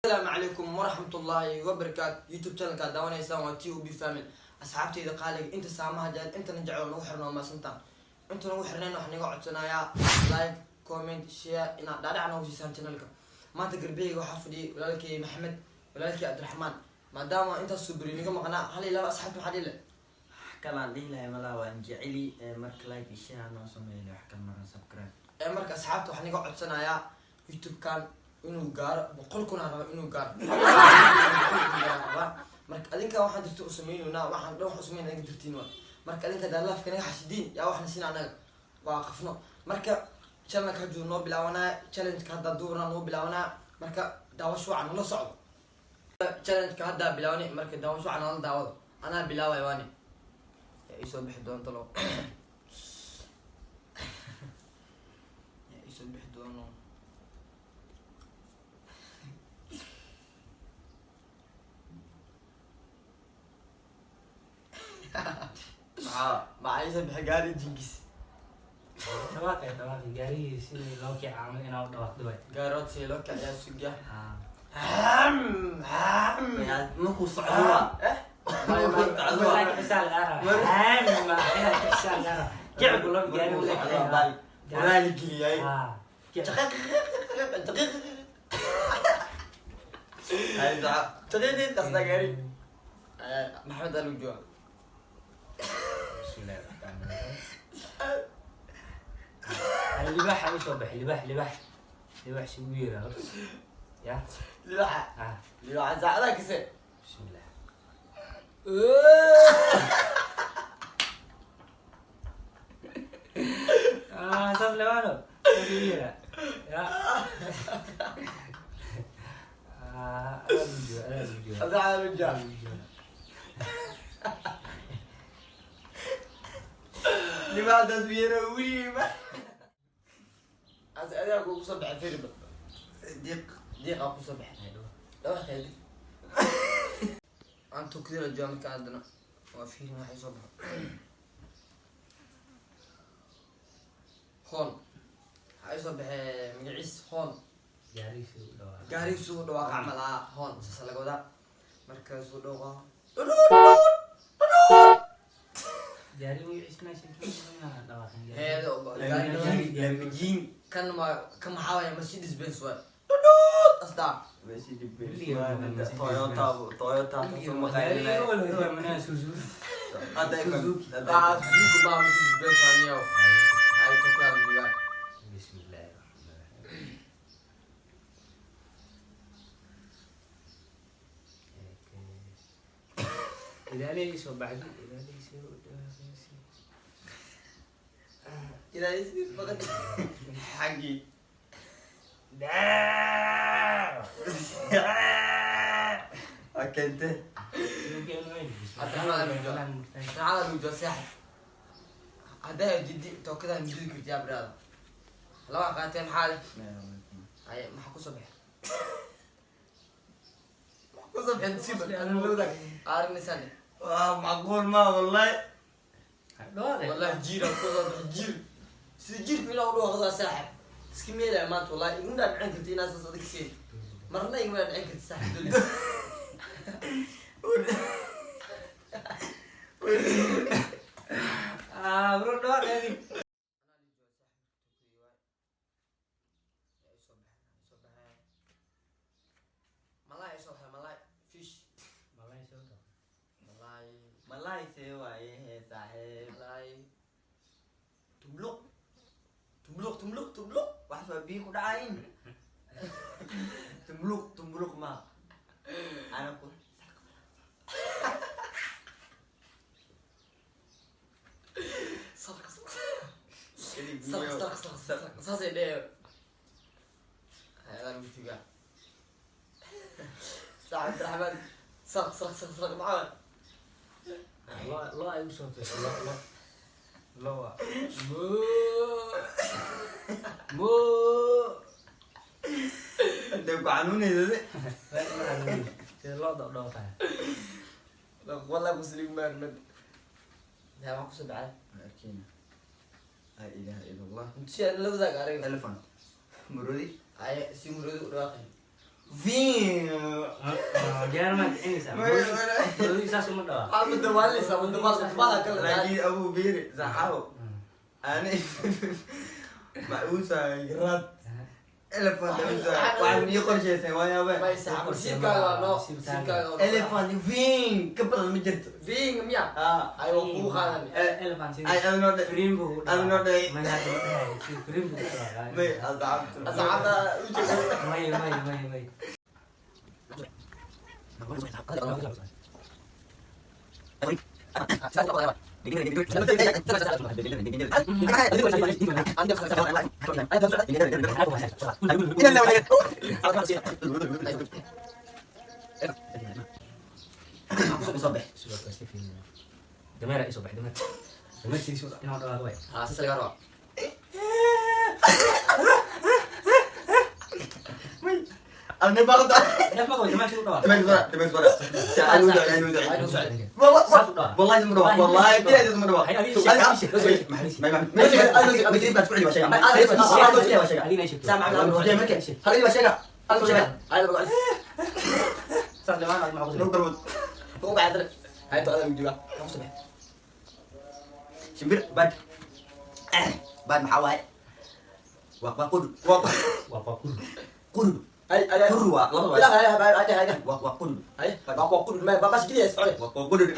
Asalaamu calaykum waraxmatullaahi wabarakaatu. YouTube channelka aad daawanaysaan waa T O B Family. Asxaabteyda qaaliga, inta saamaha jecel, intana jecel nagu xirno, waa mahadsantaan. Inta nagu xirnayn waxaan naga codsanayaa like, comment, share inaad dhaadhac noogu siisaan channelka. Maanta garbeyga waxaa fadhiyay walaalkey Maxamed, walaalkey Cabdiraxmaan. Maadaama intaas soo beri naga maqnaa, hal iyo laba asxaabta maxaa dhihi leh? Kalaan dhihi lahay malaa, waan jeceli. Marka like iyo share noo sameeyo, wax kal maran subscribe. Ee marka asxaabta waxaan naga codsanayaa YouTube-kan inuu gaaro 100,000 aan raba inuu gaaro rabaa. Marka adinka waxaan dirta u sameynaynaa, waxaan dhan wax u sameynaa adinka dirtiin waa. Marka adinka hadaa laafka naga xashidiin, yaa waxna siina anaga waa qafno. Marka channelka hajuu noo bilaabanaya, challengeka haddaa duubana noo bilaabanaya. Marka daawasho wacan nala socdo. Challengeka haddaa bilaabanay, marka daawasho wacan nala daawado. Anaa bilaabay, waani yaa iisoo bixi doonto lo, yaa iisoo bixi doono. Maxaa? Maxaa iisoo bixi? Gaari jinkis. Dhawaaqay, dhawaaqay gaarigii sidii loo kicaamo inaa u dhawaaqdo waay. Gaarood si loo kiciyaa suga. Ah. Markuu socdo waa Laakiin xisaa lagaa rabaa. Haam, inaad xisaa lagaa rabaa. Jecbu loo gaari markuu uu socdo kicinayo. bal Walaali geliyay. Ah, jecbu. Hay soco. Daqiiq kasta gaari. Maxamed alu jooga. Bismillaahi raxmaani raxiim. Libaaxa u soo baxay, libaax, libaax, libaax si ugu yeeraa horta. Ya. Libaaxa. Ah. Libaaxa saacadaha kase. Bismillah. Ah, saas lemaano. Saas ugu yeeraa. Ya. Ah, adaa lagu jooga, adaa lagu jooga. Adaa alu jooga. Adaa lagu jooga. Libaaxdaas yeera wiiba. As adaa kugu soo baxay firiba. Diiq. Diiqa ku soo baxay. Dhawaaqeedi. Aan tukada la jooga marka haddana waa fiirin waxay soo baxo. Hoon. Waxaa soo baxay magaciis hoon. Gaarigiisa u dhawaa. Gaarigiisu u dhawaaqa camal ah, hoon saasa laga wadaa. Markaasuu dhawaaqa. Gaari magaciisa meesha ka dhawaaqin. Heedo. Lamborghini. Kan ma kan maxaa waaye? Mercedes Benz waay. Dhudhuud astaa. Toyota, Toyota kasoo maqaynay. Hadda Suzuki. Ah, Suzuki baa Mercedes Benz waa niyow. Ay tokaan joogaan. Bismillaahi raxmaani raxiim. Ilaalihii soo baxday, ilaalihii soo dhawaaqaysa. Ilaahay sidii baqad. Xaggii. Waa keente. Cabdiraxmaan alu jooga. Cabdiraxmaan alu jooga saaxib. Haddaa didi tookadan didi karti yaa brother. Laba qaateen maxaa leh? Ay maxaa ku soo baxay? Maxaa ku soo baxay? Nasiib anu lawdag. Arrin Waa macquul ma wallahi. Wallahi jiir ku soo baxay jiir. Sida jiirku inaa u dhawaaqdaa saaxib. Iska meelaya maanta wallahi iguma dhaadhicin karti inaad saas adag siin. Marna iguma dhaadhicin karti saaxib duli. Ah, bro, dhawaaqeedii. Malay soo baxay, malay fish. Malay soo dhawaaq. Malay. Wallahi see waaye hee saaxiib. Malay tumluq tumluq tumluq tumluq. Wax soo biyo ku dhacayn. Tumluq tumluq ma. Ana ku Sarq sarq sarq sarq sarq sarq saasay dhee hayadaan ugu tugaa saa Cabdiraxmaan sarq sarq sarq sarq maxaa waay? Lo, lo ay u soo tosay, lo, lo. Lo waa. Moo moo. Hadee ku xanuunaysa. Sida lo'da u dhawaaqaya. Wallahi muslim maan mad yaa waxaa kusoo baxay. Arkina. La ilaha illa Allah. Si aan la wadaag arag. Elephant. Murudi. Ay si muradi u dhawaaqay. Vin. Diyaar ma kicinaysaa? Maroodi saas uma dhawaa. Ah, madawaalinaysaa, madawaal madawaal kale. Laakiin abu fiiri, saxaabo. Ani ma uusahay rat elephant uusahay, waxaan ii qorshaysan waa yaabeen. May sax, nasiibkaaga no, nasiibkaaga. Elephant vin ka badan ma jirto. Ving miya? Ah. Ay, waa kuu qaadan. Elephant. Ay, adnoo dhe. Firin buu ku Adnoo dhawaa. dhe. May, hadda ma dhahayo. Si firin buu ku dhawaa. May asxaabtu. Asxaabta u jeeda. May, may, may, may. Dameer isoo bax, dameer. Dameer sidiisu inuu dhawaado waay. Ah, saas laga rabaa. Adna baqda. Neef ma qabo, dameer siduu dhawaa. والله اسمه والله كذا اسمه. Adiina ii sheegto. Saas lemaan aad ma qosli. Ugu bacdare. Hay to adag jooga. Ku samee. Shimbir bad bad maxaa waaye? Waa qudud. Waa qudud. Qudud. Ay ay. Qudud waa laba. Ay ay ay ay ay. Waa qudud. Ay, waa qudud ma bas kaliya socde. Waa qudud.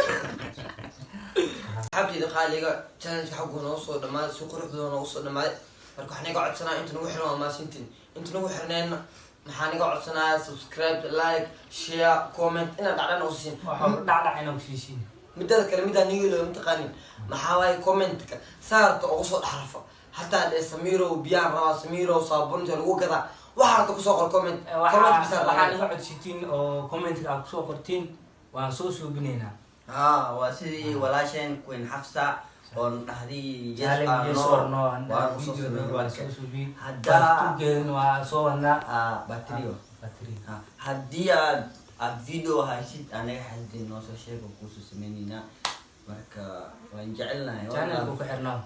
Xabtida qaaliga, challenge xaggu noo soo dhamaaday, si qurux badan noogu soo dhamaaday. Marka waxaan iga codsanaya inta nagu xiran, waa mahadsantiin. Inta nagu xirneenna maxaan iga codsanayaa? Subscribe, like, share, comment inaad dhacdhan oo siin. Waxa dhacdhac inaa ku siisiin. Midada kale, midaan niga mataqaanin maxaa waaye? Commentka saarta ugu soo dhex rafa, hataa dhee "Samiirow, biyaan rabaa", "Samiirow, saabuunta lagu gadaa", waxaa rabta kusoo qor comment. Comment bisaa. Waxaa naga codsitiin oo commentka aad kusoo qortiin waan soo suubinaynaa. Ha, waa sidii walaasheen Queen Xafsa oon dhahday yes. Challenge yes or no. Waan usoo video sameyn. waa soo suubin. Haddaa tugeedana waa soo wadnaa. Ah, battery. Battery. Ha, haddii aad video haysid, anaga xasdin noo soo sheeg oo kuusoo sameyneynaa. Marka waan jecelnahay. Channelku ku xirnaa.